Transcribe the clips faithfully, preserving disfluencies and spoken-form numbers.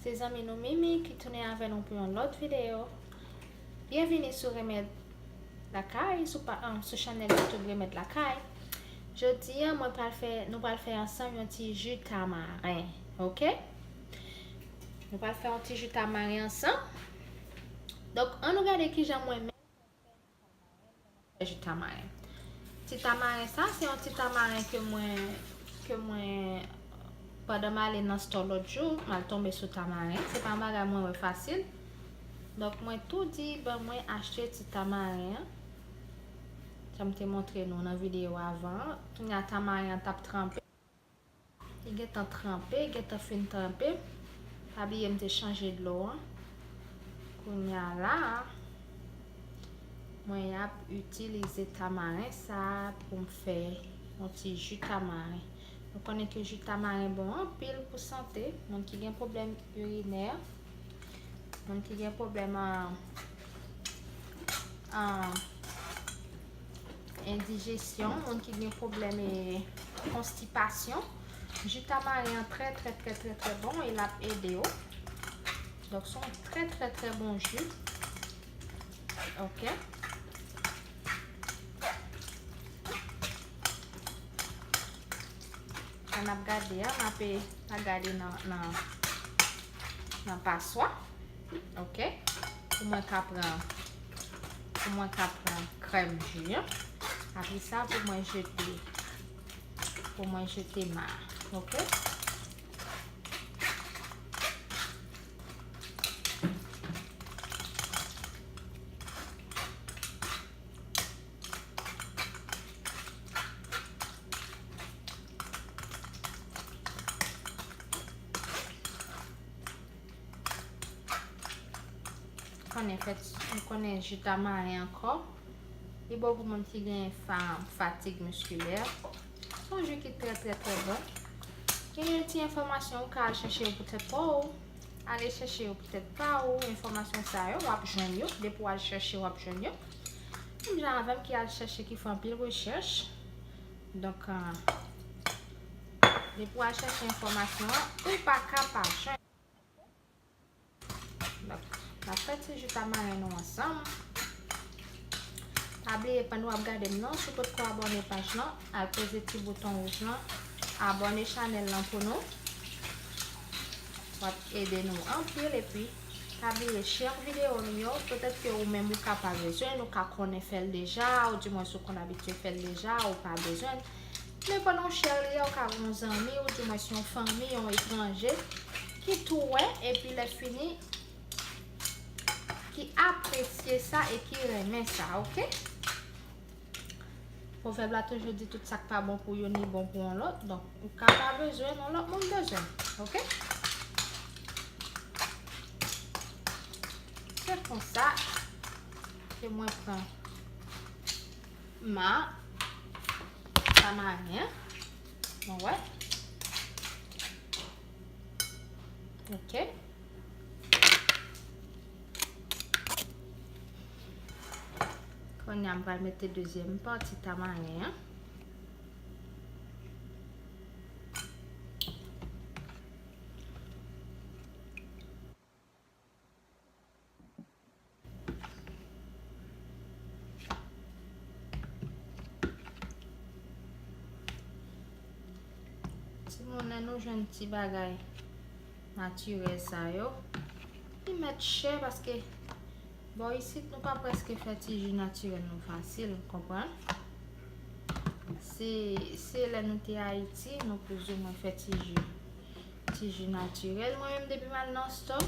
Se zanmi nou Mimi ki tounen avè nou pou yon lòt videyo. Byenvini sou Remèd Lakay, sou, pa, um, sou chanèl YouTube Remèd Lakay. Jodi a, mwen pral fè, nou pral fè ansanm yon ti ji tamaren, oke? Nou pral fè yon ti ji tamaren ansanm. Donk, ann nou gade kijan mwen menm mwen fè ji tamaren. Ti tamaren sa, se yon ti tamaren ke mwen, ke mwen, pandan m ale nan store lòt jou, m al tonbe sou tamaren. Se pa yon bagay mwen wè fasil. Donk, mwen tou di, ban mwen achte ti tamaren an. Jan m te montre nou nan videyo avan an. Kounye a tamaren an t ap tranpe. Li gentan tranpe, gentan fin tranpe. Pa bliye m te chanje dlo an. Kounye a la, mwen ap itilize tamaren sa a pou m fè yon ti ji tamaren. Nou konnen ke ji tamaren bon anpil pou sante. Moun ki gen pwoblèm irinè, moun ki gen pwoblèm an, an, endijesyon, moun ki gen pwoblèm, e, konstipasyon. Ji tamaren an trè, trè, trè, trè, trè bon e l ap ede w. Donk, se yon trè, trè, trè bon ji. Oke. Sa n ap gade a, m ap, e, pa gade nan, nan, nan paswa. Oke. Pou mwen ka pran, pou mwen ka pran krèm ji an. Apre sa, pou mwen jete, pou mwen jete ma. Oke. Konnen fèt, nou konnen ji tamaren ankò. Li bon pou moun ki gen fa-, fatig miskilè. Se yon ji ki trè, trè, trè bon. Gen yon ti enfòmasyon ou ka al chèche yo pou tèt pa w. Ale chèche yo pou tèt pa w. Enfòmasyon sa yo, w ap jwenn yo. Depi w al chèche, w ap jwenn yo. Menm jan avè m ki al chèche, ki fè anpil rechèch. Donk, ah, depi w al chèche enfòmasyon an, ou pa ka pa jwenn. Donk, n ap fè ti ji tamaren nou ansanm. Pa bliye, pandan w ap gade m nan, si w potko abòne paj lan, al peze ti bouton wouj lan, abòne chanèl lan pou nou. W ap ede nou anpil, epi pa bliye share videyo nou yo, petèt ke ou menm ou ka pa bezwen, ou ka konnen fè l deja, oudimwens ou konn abitye fè l deja, ou pa bezwen. Men pandan w share li a, ou ka gen yon zanmi, oudimwens yon fanmi, yon etranje, ki tou wè, epi lè fini, ki apresye sa e ki renmen sa, oke? Pwovèb la toujou di, tout sa k pa bon pou youn, li bon pou yon lòt. Donk, ou ka pa bezwen, yon lòt moun bezwen, oke? Se konsa ke mwen pran ma tamaren an. Nou wè? Oke. Kounye a, m pral mete dezyèm pati tamaren an. Timoun, lè nou jwenn ti bagay natirèl sa yo, li mèt chè paske bò isit nou pa prèske fè ti ji natirèl nou fasil, konprann? Se, se lè nou te Ayiti, nou plizoumwen fè ti ji, ti ji natirèl. Mwen menm, depi m al nan store,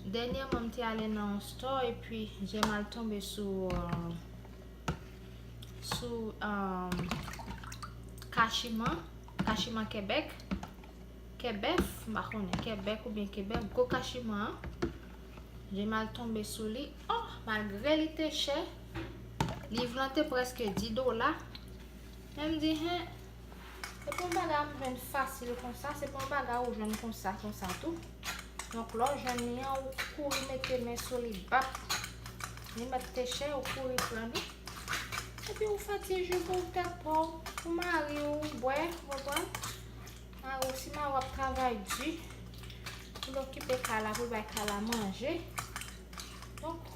dènyèman, m te ale nan yon store, epi jan m al tonbe sou, euh, sou, euh, kachiman, kachiman Kebèk, Kebèf, m pa konnen, Kebèk oubyen Kebèf, gwo kachiman an. Jan m al tonbe sou li, oh, malgre li te chè, liv lan te prèske dis dola. Men m di, hen, se pa yon bagay m jwenn fasil konsa, se pa yon bagay ou jwenn konsa, konsa tou. Donk, lè w jwenn li an, ou kouri mete men sou li, bap. Li mèt te chè, ou kouri pran li. Epi ou fè ti ji pou tèt pa w, pou mari w, ou bwè, ou konprann? Mari w, si mari w ap travay di, Pou l okipe kay la, pou l bay kay la manje. Donk,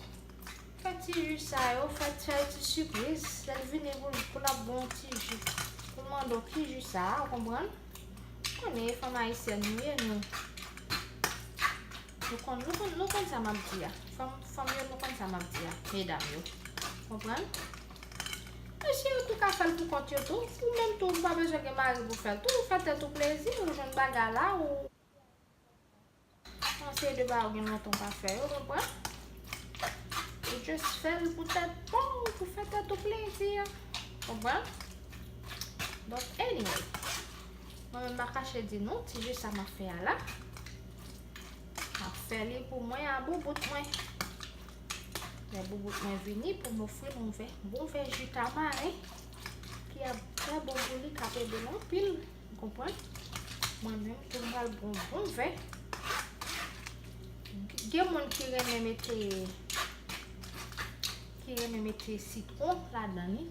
fè ti ji sa yo, fè, fè ti sipriz. Lè l vini pou, pou l ap bon ti ji. Pou l mande w ki ji sa a, ou konprann? Konnen e fanm ayisyèn nou ye, nou. Nou konn, nou konn, nou konn sa m ap di a. Fanm, fanm yo, nou konn sa m ap di a. Medam yo. Konprann? Mesye yo tou ka fè l pou kont yo tou. Ou menm tou, ou pa bezwen gen mari pou fè l tou. Ou fè tèt ou plezi, ou jwenn bagay la, ou yon seri de bagay ou gen lontan ou pa fè yo, konprann? Ou just fè l pou tèt pa w, pou fè tèt ou plezi. Konprann? Donk, anyway, mwen menm pa kache di nou, ti ji sa m ap fè a la. M ap fè li pou mwen a boubout mwen. Lè boubout mwen vini pou m ofri l yon vè, bon vè ji tamaren ki ap trè bon pou li, k ap ede l anpil. Ou konprann? Mwen menm tou m pral bon, bon vè. Gen moun ki renmen mete, ki renmen mete sitwon ladan li.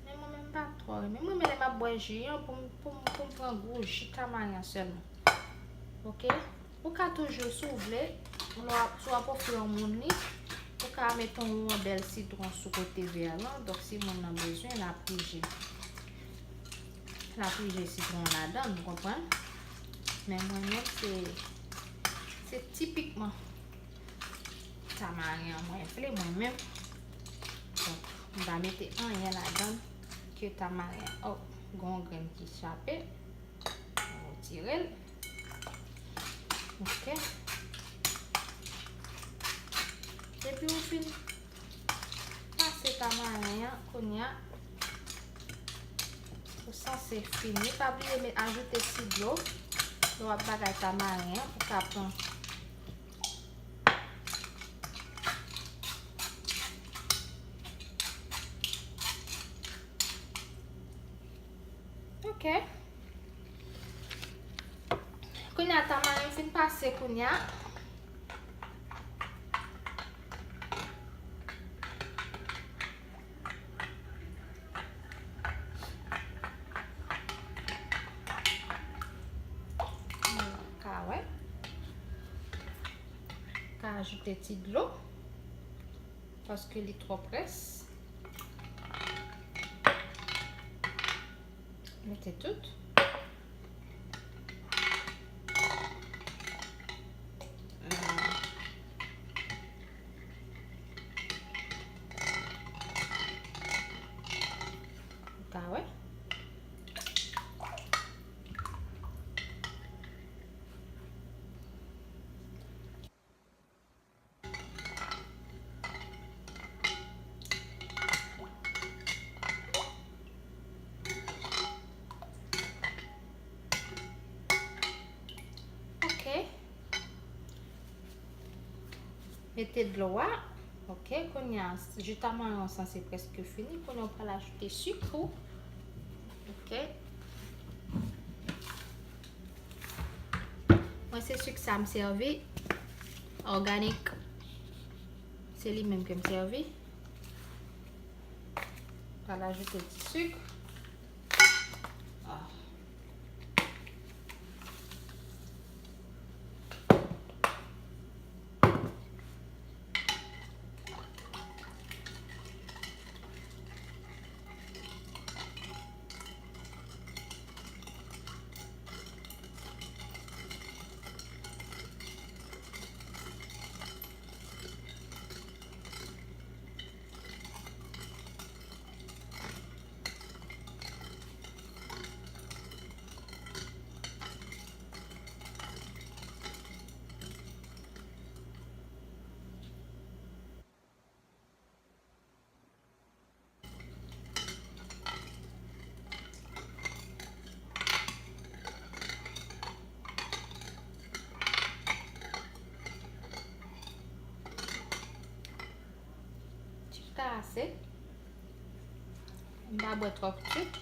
Men mwen menm m pa twò renmen. Mwen renmen lè m ap bwè ji an pou m, pou m, pou m pran gou ji tamaren an sèlman. Oke? Ou ka toujou, si w vle, lè w ap, si w ap ofri yon moun li, ou ka mete yon wondèl sitwon sou kote vè lan. Donk, si moun nan bezwen, l ap pije. L ap pije sitwon ladan l, ou konprann? Men mwen menm, se, se tipikman tamaren an mwen vle, mwen menm. Donk, m pa mete anyen ladan l ke tamaren an. Oh, gen yon grenn ki chape. Mwen retire l. Oke. Depi ou fin pase tamaren an, kounye a, ou sanse fini. Pa bliye met, ajoute ti dlo lè w ap bagay tamaren an pou ka pran. Oke. Kounye a tamaren fin pase kounye a. Ka wè. Ka ajoute ti dlo. Paske li twò près. Mete tout. Ou ka wè. Oke. Mete dlo a. Oke, kounye a, ji tamaren an sanse prèske fini. Kounye a, ou pral ajoute sik ou. Oke. Mwen, se sik sa m sèvi. Òganik. Se li menm ke m sèvi. Pral ajoute ti sik. Ah. Sik ta ase. M pa bwè twòp sik.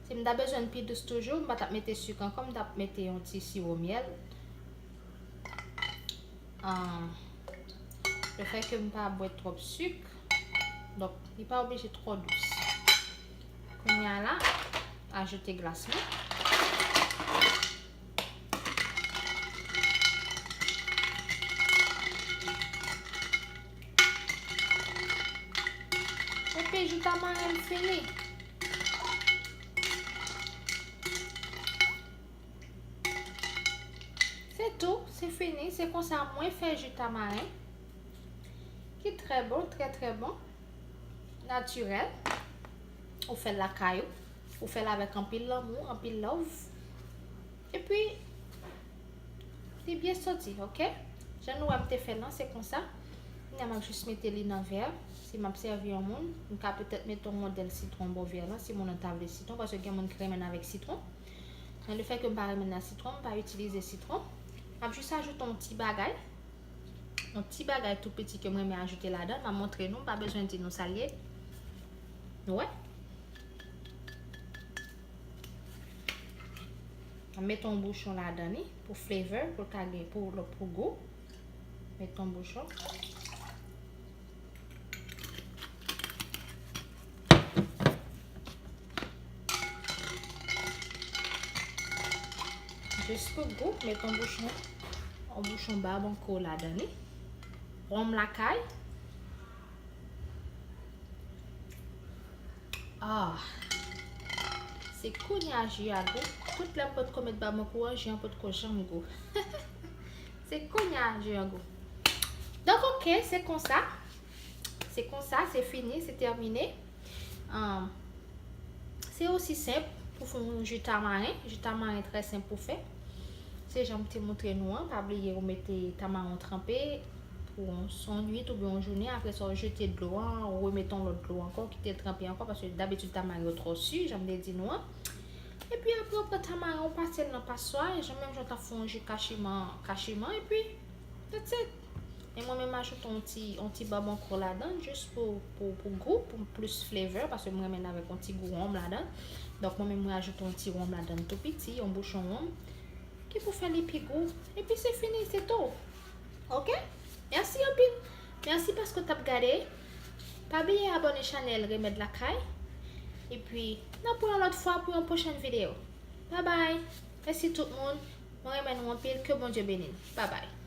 Si m ta bezwen l pi dous toujou, m pa t ap mete sik ankò, m t ap mete yon ti siwo myèl. Ah, le fè ke m pa bwè twòp sik, donk, li pa oblije twò dous. Kounye a la, ajoute glas mwen. Tamaren m fini. Se tou, se fini. Se konsa mwen fè ji tamaren. Ki trè bon, trè, trè bon. Natirèl. Ou fè l lakay ou. Ou fè l avèk anpil lanmou, anpil love. Epi, li byen soti, oke? Jan nou wè m te fè l lan, se konsa. Kounye a m ap jis mete li nan vè. Si m ap sèvi yon moun, m ka petèt mete yon modèl sitwon bò vè lan, si moun nan ta vle sitwon, paske gen moun ki renmen l avèk sitwon. Men lefètke m pa renmen l nan sitwon, m pa itilize sitwon. M ap jis ajoute yon ti bagay. Yon ti bagay tou piti ke m renmen ajoute ladan l. M ap montre nou, m pa bezwen di nou sa l ye. Nou wè? M ap mete yon bouchon ladan li pou flavor, pou l ka gen, pou, pou gou. Mete yon bouchon. Jis pou gou, mete yon bouchon, yon bouchon babanko ladan li. Wonm lakay. Ah. Se kounye a ji a gou. Tout lè m potko met babanko an, ji an potko janm gou. Se kounye a ji an gou. Donk, oke, se konsa. Se konsa, se fini, se tèmine. Ahn, se osi senp pou fè yon ji tamaren. Ji tamaren trè senp pou fè. Se jan m te montre nou an. Pa bliye ou mete tamaren w tranpe pou yon, yon nuit oubyen yon jounen. Apre sa, ou jete dlo an, ou remete yon lòt dlo ankò, kite l tranpe ankò, paske dabitid tamaren yo twò si, jan m te di nou an. Epi apre, ou pran tamaren, ou pase l nan paswa, e jan menm jan w t ap fè yon ji kachiman, kachiman, epi that's it. E mwen menm, m ajoute yon ti, yon ti babanko ladan, jis pou, pou, pou gou, pou plis flavor, paske mwen renmen l avèk yon ti gou wonm ladan. Donk, mwen menm, mwen ajoute yon ti wonm ladan tou piti, yon bouchon wonm, ki pou fè li pi gou. Epi se fini, se tou. Oke? Mèsi anpil. Mèsi paske w t ap gade. Pa bliye abòne chanèl Remèd Lakay. Epi, n ap wè yon lòt fwa pou yon pwochèn videyo. Bye bye. Mèsi tout moun. Mwen renmen nou anpil. Ke Bondye beni n. Bye bye.